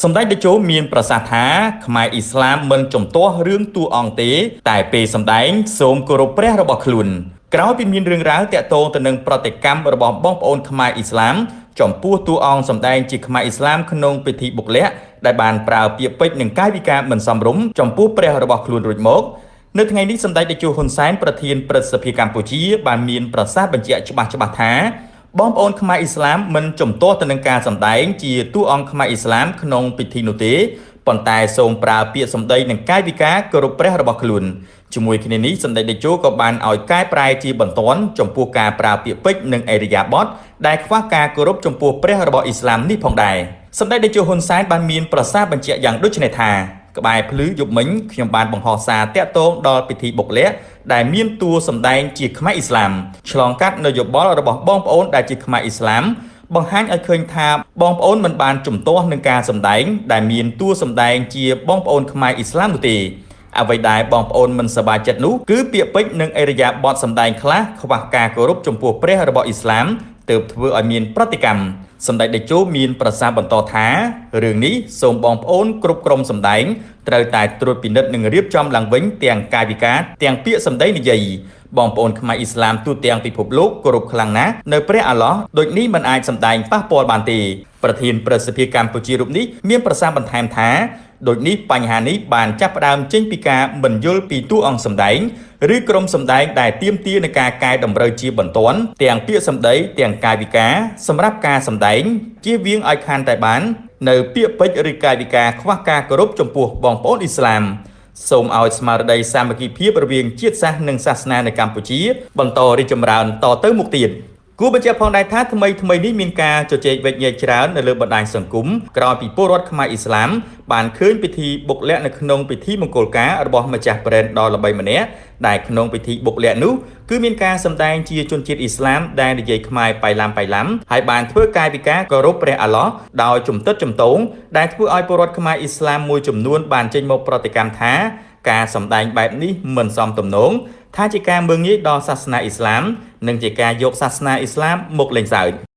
សម្ដេចតេជោមានប្រសាសន៍ថាខ្មែរអ៊ីស្លាមមិនជំទាស់រឿងតួអង្គទេ តែពេលសម្ដែងសូមគោរពព្រះរបស់ខ្លួនក្រោយពីមានរឿងរ៉ាវតាក់ទងទៅនឹងប្រតិកម្មរបស់បងប្អូនខ្មែរអ៊ីស្លាមចំពោះតួអង្គសម្ដែងជាខ្មែរអ៊ីស្លាមក្នុងពិធីបុកលក្ខដែលបានប្រើពាក្យពេចន៍និងកាយវិការមិនសមរម្យចំពោះព្រះរបស់ខ្លួនរួចមកនៅថ្ងៃនេះសម្ដេចតេជោហ៊ុនសែនប្រធានព្រឹទ្ធសភាកម្ពុជាបានមានប្រសាសន៍បញ្ជាក់ច្បាស់ៗថាបងប្អូនខ្មែរអ៊ីស្លាមមិនជំទាស់ទៅនឹងការសម្ដែងជាតួអង្គខ្មែរអ៊ីស្លាមក្នុងពិធីនោះទេប៉ុន្តែសូមប្រើពាក្យសម្ដីនិងកាយវិការគោរពព្រះរបស់ខ្លួនជាមួយគ្នានេះសម្ដេចតេជោក៏បានឲ្យកែប្រែជាបន្ទាន់ចំពោះការប្រើពាក្យពេចន៍និងឥរិយាបថដែលខ្វះការគោរពចំពោះព្រះរបស់អ៊ីស្លាមនេះផងដែរសម្ដេចតេជោហ៊ុនសែនបានមានប្រសាសន៍បញ្ជាក់យ៉ាងដូចនេះថាក្បែរភ្លឺយប់មិញខ្ញុំបានបង្ហោះសារតាក់ទងដល់ពិធីបុកលក្ខដែលមានតួសម្ដែងជាខ្មែរអ៊ីស្លាមឆ្លងកាត់នយោបាយរបស់បងប្អូនដែលជាខ្មែរអ៊ីស្លាមបង្ហាញឲ្យឃើញថាបងប្អូនមិនបានជំទាស់នឹងការសម្ដែងដែលមានតួសម្ដែងជាបងប្អូនខ្មែរអ៊ីស្លាមនោះទេអ្វីដែលបងប្អូនមិនសប្បាយចិត្តនោះគឺពាក្យពេចន៍និងឥរិយាបថសម្ដែងខ្លះខ្វះការគោរពចំពោះព្រះរបស់អ៊ីស្លាមទើបធ្វើឲ្យមានប្រតិកម្មសម្ដេចតេជោមានប្រសាសន៍បន្តថារឿងនេះសូមបងប្អូនគ្រប់ក្រុមសម្ដែងត្រូវតែត្រួតពិនិត្យនិងរៀបចំឡើងវិញទាំងកាយវិការទាំងពាក្យសម្ដីនិយាយបងប្អូនខ្មែរអ៊ីស្លាមទូទាំងពិភពលោកគោរពខ្លាំងណាស់នៅព្រះអាឡោះដូចនេះមិនអាចសម្ដែងប៉ះពាល់បានទេប្រធានព្រឹទ្ធសភាកម្ពុជារូបនេះមានប្រសាសន៍បន្ថែមថាដូចនេះបញ្ហានេះបានចាប់ផ្ដើមចេញពីការមិនយល់ពីតួអង្គសម្ដែងឬក្រុមសម្ដែងដែលទាមទារនឹងការកែតម្រូវជាបន្ទាន់ទាំងពាក្យសម្ដីទាំងកាយវិការសម្រាប់ការសម្ដែងជៀសវាងឲ្យខានតែបាននៅពាក្យពេចន៍ឬកាយវិការខ្វះការគោរពចំពោះបងប្អូនអ៊ីស្លាមសូមឲ្យស្មារតីសាមគ្គីភាពរវាងជាតិសាសន៍និងសាសនានៅកម្ពុជាបន្តរីកចម្រើនតទៅមុខទៀតគួរបញ្ជាក់ផងដែរថាថ្មីថ្មីនេះមានការជជែកវែកញែកច្រើននៅលើបណ្ដាញសង្គមក្រោយពីពលរដ្ឋខ្មែរអ៊ីស្លាមបានឃើញពិធីបុកលក្ខនៅក្នុងពិធីមង្គលការរបស់ម្ចាស់ប្រេនដ៏ល្បីម្នាក់ដែលក្នុងពិធីបុកលក្ខនោះគឺមានការសម្ដែងជាជនជាតិអ៊ីស្លាមដែលនិយាយខ្មែរបៃឡាំបៃឡាំហើយបានធ្វើកាយវិការគោរពព្រះអាឡោះដោយជំទិតជំទងដែលធ្វើឲ្យពលរដ្ឋខ្មែរអ៊ីស្លាមមួយចំនួនបានចេញមកប្រតិកម្មថាការសម្ដែងបែបនេះមិនសមទំនងថាជាការមើលងាយដល់សាសនាអ៊ីស្លាមនិងជាការយកសាសនាអ៊ីស្លាមមកលេងសើច។